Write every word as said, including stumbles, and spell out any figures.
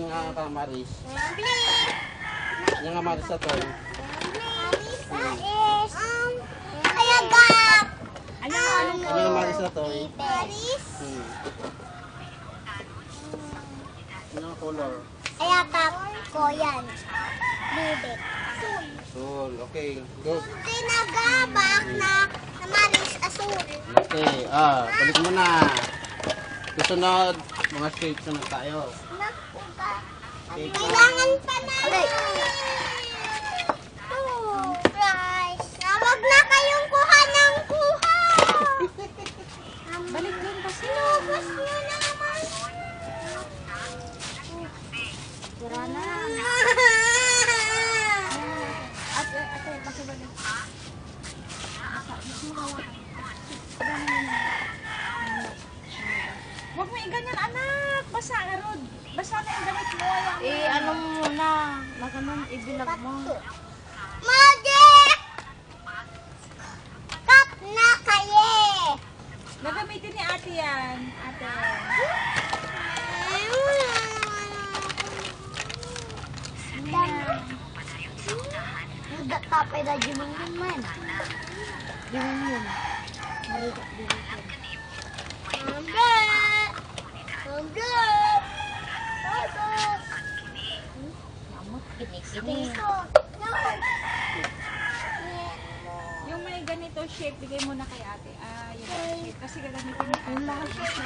Kuan nga kamaris. Please. Ania nga maris daytoy? Maris is, um, ayagap. Ania nga, ania nga maris daytoy? Maris. Hmm. Ania nga color? Ayagap ko yan. Bibig. Asul. Okay. Go. Tinagabak na maris asul. Okay. Ah, balik mo na. Susunod, mga shape naman tayo. Naku ka. Kailangan pa na. Aray. Toothbrush. Huwag na kayong kuha ng kuha. Balik dun kasi. Inubos nyo na naman. Sira na. Ate, ate, pakibalik. Huwag mo iganyan, anak. Basa, Rod. Basa na yung damit mo. Ayan. Eh, ano mo muna? Naganon, ibilad mo. Magic! Cup na kaye! Gagamitin ni ate yan, ate. Ayan. Ang data pa yung Digimon yun, man. Digimon yun. Marita, Digimon. Ang data! Ang data! Bye-bye! Namot, kinikini. Yung may ganito shape, bigay mo na kay ate. Ah, yun ang shape. Kasi gagamitin ni ate. Yung mga shape.